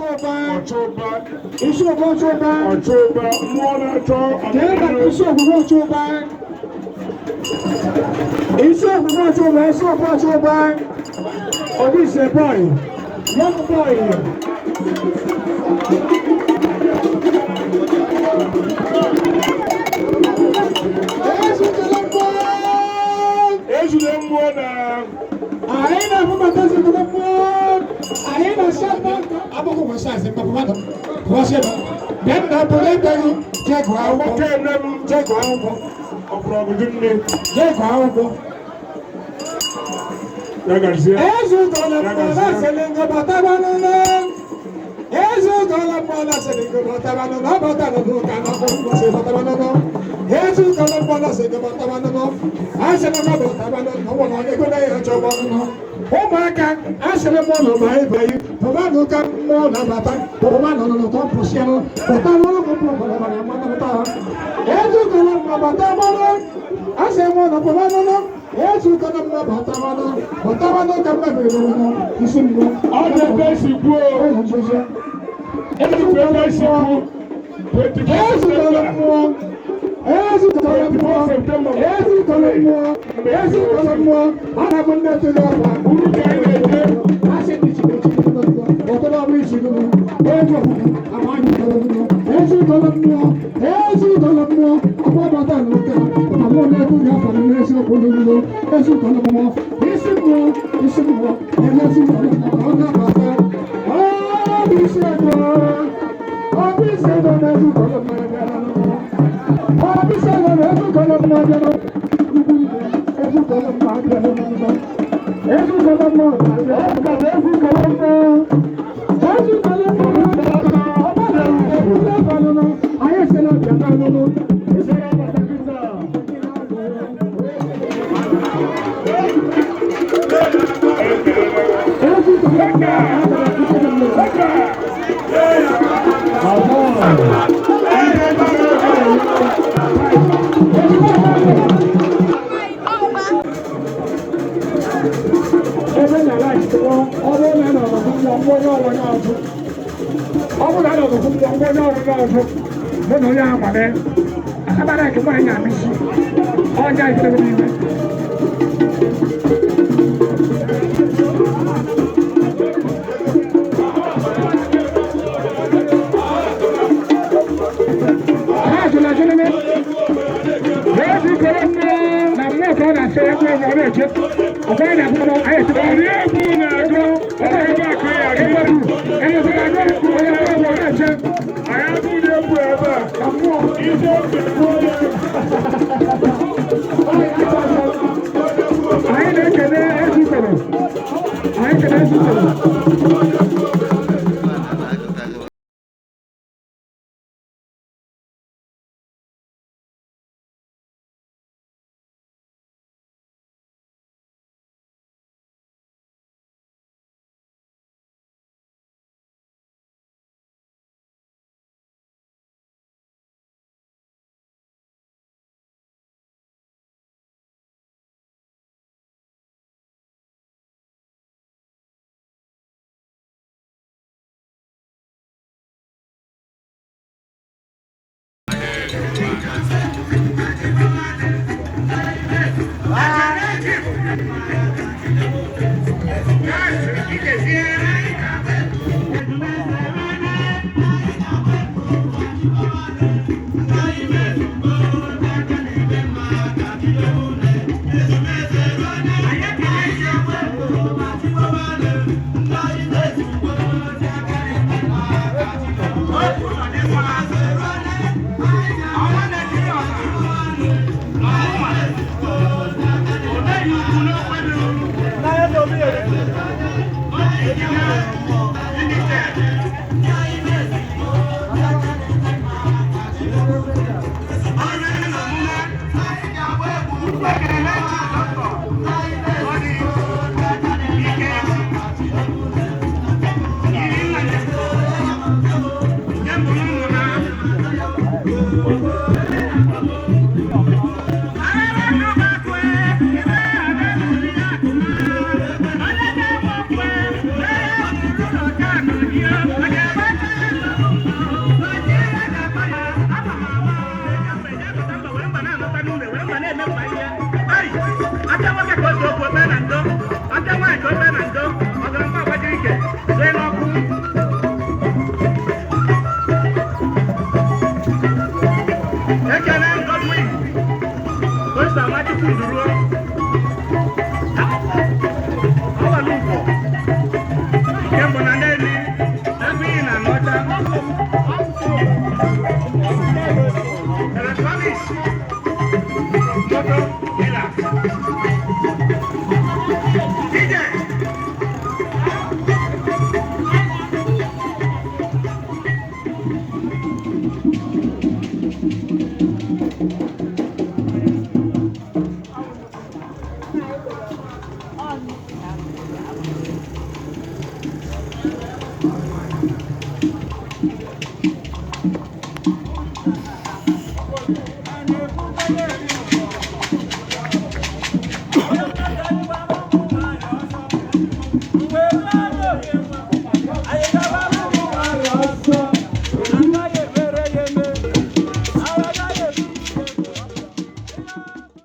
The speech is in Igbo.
Ọchụba. Ọchụba. Isi okwu Ọchụba. Ọchụba, mmụọ na-achọ. Kee maka isi okwukwe Ọchụba. Isi okwukwe Ọchụba, isi okwu Ọchụba. Obi is a boy, young boy. Ezutela mmụọ. Ezule mmụọ na Anyị na-ahụ maka ezutela mmụọ. Anyị na-asa mma abụghị ụbọchị asị mma mmadụ. Ụbọchị ebe. Bịa nna bụrụ ebe gị jee gụọ akwụkwọ. Ọgbakọ ene m. Jee gụọ akwụkwọ. Ọbụrọgụdị nne. Jee gụọ akwụkwọ. Ya gazie. Ezutela mmụọ na-asịrị ngị bataba n'ụlọ. Ezutela mmụọ na-asịrị ngị bataba n'ụlọ. Ọ batara n'ụka na ụbọchị bataba n'ụlọ. Ezutela mmụọ na-asịrị ngị bataba n'ụlọ. Asịrị m bataba n'ụlọ. Ọ nwere onye ego na-enye chọgbọ n'ụlọ. Ụmụaka asịrị m ụlọ ma ịbanye pụba n'ụka mmụọ na-abata pụba n'ụlọ ka ọ pụsịa pụta n'ụlọ ka mmụọ bara bara mmanụ ha. Ezutela mmụọ bata mmanụ. Asịrị m ụlọ pụba n'ụlọ. Ezutela mmụọ bata mmanụ. Bata mmanụ ka mmadụ eruru isi mmụọ. Ọ dị ebe esi kwuo. Ebe esi kwuo. 24 Ezutela September. mmụọ. Ezutela mmụọ. Ezutela mmụọ. Ezutela mmụọ. Ana m nne tụrụ ọkwa. Uru ka anyị na-eje. Asị ndị Chineke ọtụrụ ọbụ isi gụrụ. Ego amaghị mmụọ. Ezutela mmụọ. Ezutela mmụọ. Ọkwa bata n'ụka. Amụ na-ekwu ga-afa n'eziokwu n'ụlọ. Ezutela mmụọ. Isi mmụọ. Isi mmụọ. Ezutela mmụọ. Ọ na-abata. Ọ bụ isi ego. Ọ bụ isi ego na-ezutela mmụọ bịara n'ụlọ. Ọ bụ isi ego na-ezutela mmụọ bịara n'ụlọ. Ezutela mmụọ bịara n'ụlọ. Ezutela mmụọ bịara n'ụlọ. Ezutela mmụọ. Ezutela mmụọ bịara n'ụlọ. Anyị sịrị bịa n'ụlọ. Ezutela mmụọ. Ebe na laịtị ọ bụrụ na nọ n'ọgụ mmụọ onye ọrụ onye ọzọ, ọ bụrụ na nọ n'ọgụ mmụọ onye ọrụ onye ọzọ, mụ na onye ahụ mara akabara nke nwaanyị na-amịsi ọja ifere n'iwe. Ha jụrụ ajụ nene. Ezi kere mmụọ na mmụọ ka ọ na-asị egwu egwu ọ na-eche. Ọkwa anyị na-agụ mmụọ anyị echekwa. Ori egwu na-agụ. Ebe a ka ya Egwu egwu egwu egwu onye egwu ọ na-eche. Anyị abụghị egwu ebe a. Na mmụọ. Ije mmemme onye. Anyị na-ekele ezukọrọ. Anyị ekele ezukọrọ. Anyị na-afụ.